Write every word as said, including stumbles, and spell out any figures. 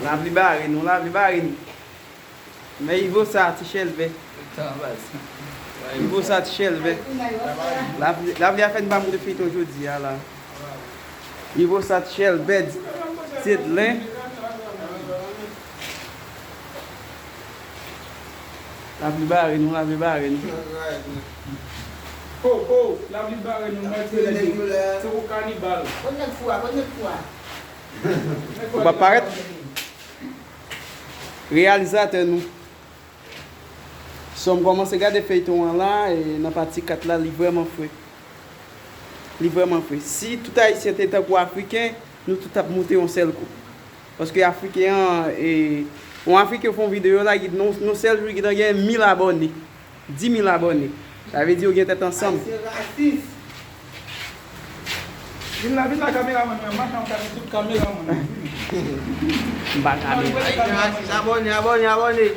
Lapli bare nou, lapli bare nou. Men Ivo sa ti chèlbè. Ivo sa ti chèlbè. Lapli, lapli a fè n pa moute feyton jodi a la. Ivo sa ti chèlbè. Ti len. Lapli bare nou, lapli bare nou. Oh, oh, lapli bare nou, mèt se lè se pou kanibal. Kot nèg fou a, kot nèg fou a? Ou pa parèt? Reyalizatè nou. So m kòmanse gade feyton an la, e nan pati kat la, li vrèman fre. Li vrèman fre. Si tout Ayisyen te tankou Afriken, nou tout t ap moute yon sèl kou. Paske Afriken an, e, yon Afriken fè yon videyo la, li di nan yon sèl jou, li gentan gen mil abòne. Dis mil abòne. Sa vle di yo gen tèt ansanm. Ayisyen rasis. Vin la, vin la, kameramann mwen, machan w ka gen tout kameramann. M pa kamera. Ayisyen rasis, abòne, abòne, abòne.